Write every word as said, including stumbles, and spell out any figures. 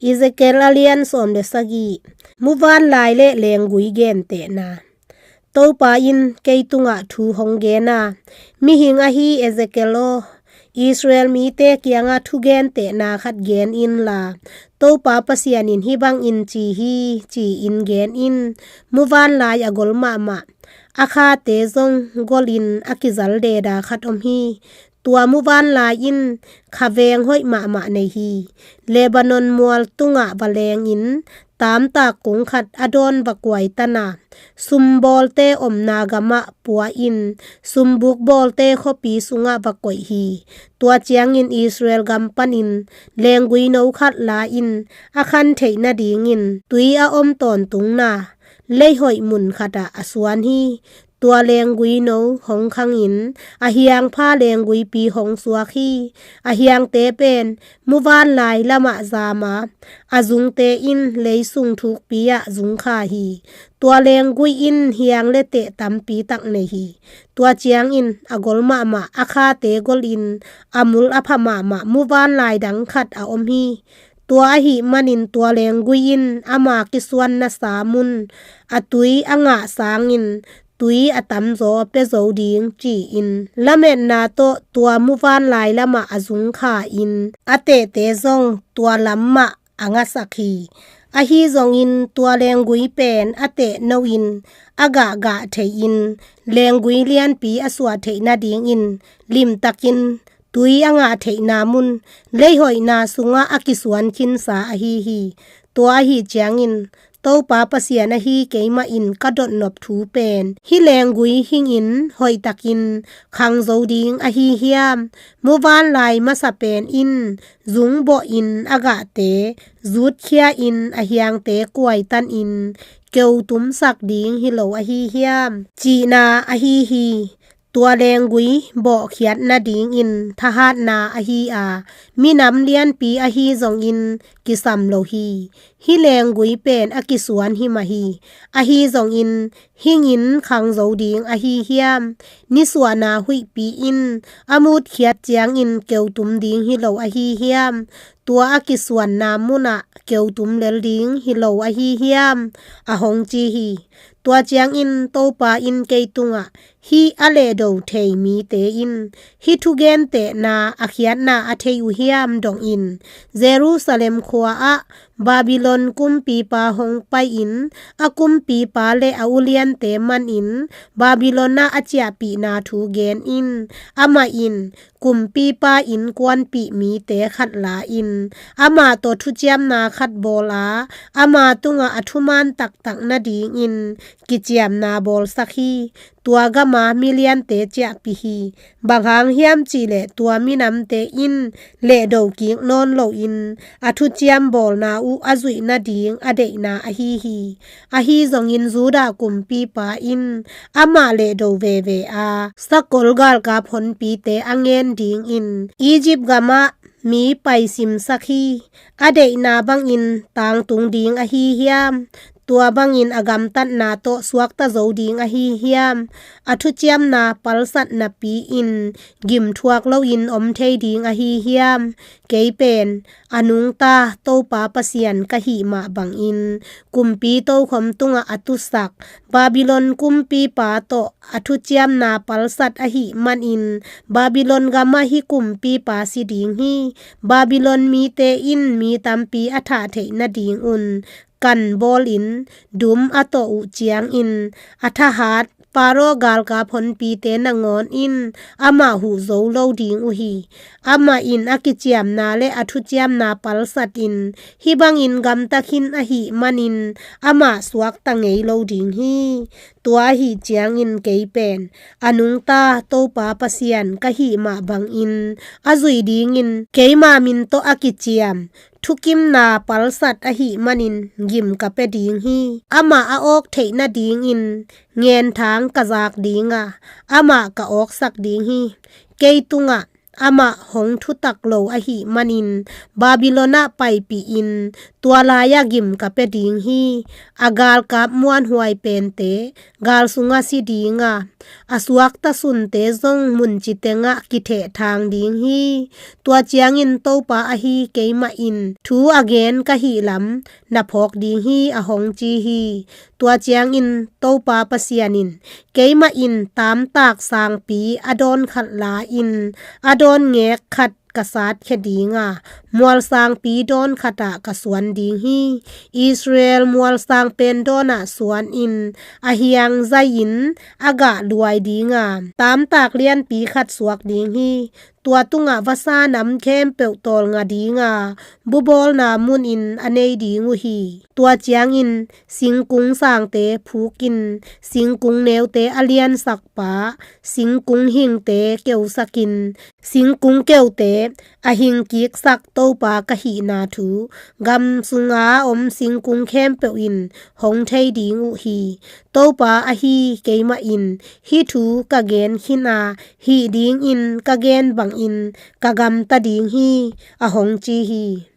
Ezekiel a lian sawm le sagih. Muvanlai le lenggui gentehna. Topa in kei tungah thu hong gen a, mihing ahi Ezekiel aw, Israel mite kiangah thugentehna khat gen inla, Topa Pasian in hih bangin ci hi, ci-in gen in. Muvanlai a gol mahmah, a khate zong golin a kizal deda khat om hi. Tua muvanlai in khaveng hoih mahmah nei hi. Lebanon mual tungah va lengin, tamtak kung khat a dawn va kuaitan a, sumbawlte omna gamah pua-in, sumbuk bawlte khuapi sungah va koih hi. Tua ciangin Israel gam panin lenggui no khat la-in, a khan theih nadingin tui a om tawntungna leihoih mun khatah a suan hi. Tua lenggui no hong khangin, a hiangpha lengguipi hong suak hi. A hiangte pen muvanlai lamah zam a, a zungte in leisung thukpi-ah zungkha hi. Tua lenggui in hiang le teh tampi tak nei hi. Tua ciangin a gol mahmah, a khate golin, a mul a pha mahmah muvanlai dang khat a om hi. Tua ahih manin tua lenggui in ama kisuanna sa mun, a tui a ngah sangin tui a tamzaw pia zo ding ci-in, lametna tawh tua muvanlai lamah a zungkha-in, a tehte zong tua lam mah a ngasak hi. Ahi zongin tua lenggui pen a teh no-in, a gahgah thei-in, lenggui lianpi a suah theih nadingin limtakin tui a ngah theihna mun, leihoihna sungah a kisuan khinsa ahi hi. Tua ahi ciangin, Topa Pasian ahi keimah in ka dotnop thu pen, hih lenggui hingin hoihtakin khang zo ding ahi hiam? Muvanlai masa pen in zungbawhin a gahte zutkhia-in, a hiangte kuaitanin keutumsak ding hi lo ahi hiam? Cihna ahi hi. Tua lenggui bawhkhiat nadingin thahatna ahi a, minam lianpi ahi zongin kisam lo hi. Hih lenggui pen a kisuan hi mah hi. Ahi zongin hingin khang zo ding ahi hiam? Nisuahna huihpi in a mutkhiat ciangin keutum ding hi lo ahi hiam? Tua a kisuanna munah keutum lel ding hi lo ahi hiam? A hong ci hi. Tua ciangin Topa in kei tungah, hih a lehdo thei mite in hih thugentehna a khiatna a thei uh hiam dongin, Jerusalem khua-ah Babylon kumpipa hong pai-in, a kumpipa le a uliante manin Babylon-ah a ciahpihna thu gen in. Amah in kumpipa innkuanpih mite khat la-in, amah tawh thuciamna khat bawl a, ama tungah a thuman taktak nadingin kiciamna bawlsak hi. Tua gama miliante ciahpih hi. Bang hang hiam cihleh tua minamte in lehdo kik nawn loin a thuciam bawlna uh a zuih nading a deihna ahi hi. Ahi zongin Judah kumpipa in amah lehdo veve a, sakol galkap honpite a ngen dingin Egypt gamah mi paisimsak hi. A deihna bangin tangtung ding ahi hiam? Tua bangin a gamtatna tawh suakta zo ding ahi hiam? A thuciamna palsat napi-in gimthuak loin om thei ding ahi hiam? Kei pen a nungta Topa Pasian ka hih mah bangin, kumpi tokhom tungah a tusak Babylon kumpipa tawh a thuciamna palsat ahih manin, Babylon gamah hih kumpipa si ding hi. Babylon mite in mi tampi a thah theih nadingun kan bawlin dum a tawh uh ciangin, a thahat Pharaoh galkap honpite nangawn in amah huh zo lo ding uh hi. Amah in a kiciamna le a thuciamna palsatin, hih bangin gamta khin ahih manin amah suakta ngei lo ding hi. Tua ahi ciangin kei pen a nungta Topa Pasian ka hih mah bangin, a zuih dingin keima min tawh a kiciam thukimna palsat ahih manin gim ka pia ding hi. Amah a awk theih nadingin ngenthang ka zak ding a, amah ka awksak ding hi. Kei tungah amah hong thutak lo ahih manin Babylon ah paipihin tua lai-ah gim ka pia ding hi. A galkap muanhuai pente gal sungah si ding a, a suakta sunte zong munci tengah kithehthang ding hi. Tua ciangin Topa ahi keimah in thu a gen ka hihlam na phawk ding hi, a hong ci hi. Tua ciangin Topa Pasian in, keimah in taamtak sangpi a dawn khat la-in a dawn ngek khat ka satkhia ding a, mual sangpi dawn khatah ka suan ding hi. Israel mual sangpen dawnah suanin a hiang zai-in a gah luai ding a, taamtak lianpi khat suak ding hi. Tua tungah vasa nam khempeuh tawlnga ding a, bubawlna munin a nei ding uh hi. Tua ciangin singkung sangte phukin, singkung neute a liansakpa, singkung hingte keusakin, singkung keute a hingkiksak Topa ka hihna thu gam sunga om singkung khempeuh in hong thei ding uh hi. Topa ahi keimah in hih thu ka gen khin a, hih dingin ka gen bangin ka gamta ding hi, a hong ci hi.